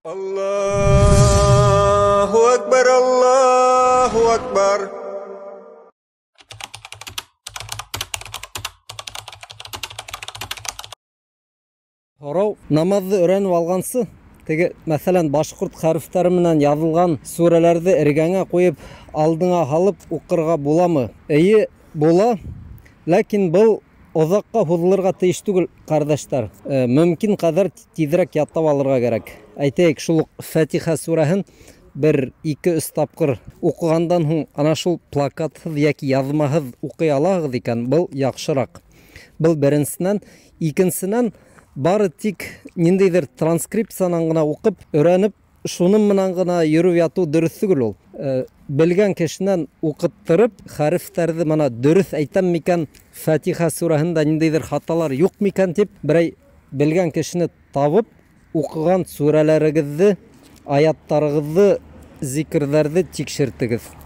Allahu Akbar, Allahu Akbar. Һорау: намаҙҙы өйрәнеп алғансы, теге, мәҫәлән, башҡорт хәрефтәре менән яҙылған сүрәләрҙе эргәңә ҡуйып, алдыңа һалып уҡырға буламы? Эйе, була, ләкин был оҙаҡҡа һуҙылырға тейеш түгел, ҡәрҙәштәр. Мөмкин ҡәҙәр тиҙерәк ятлап алырға кәрәк. Әйтәйек, шул уҡ Фатиха сүрәһен бер, ике, өс тапҡыр уҡығандан һуң ана шул плакатһыҙ йәки яҙмаһыҙ уҡый алаһығыҙ икән, был яҡшыраҡ. Был беренсенән. Икенсенән, бары тик ниндәйҙер транскрипциянан ғына уҡып, өйрәнеп, шуның менән ғына йөрөп ятыу дөрөҫ түгел ул. Белгән кешенән уҡыттырып, хәрефтәрҙе мына дөрөҫ әйтәм микән, Фатиха сүрәһендә ниндәйҙер хаталар юҡ микән тип, берәй белгән кешене табып, уҡыған сүрәләрегеҙҙе, аяттарығыҙҙы, зикерҙәрҙе тикшертегеҙ.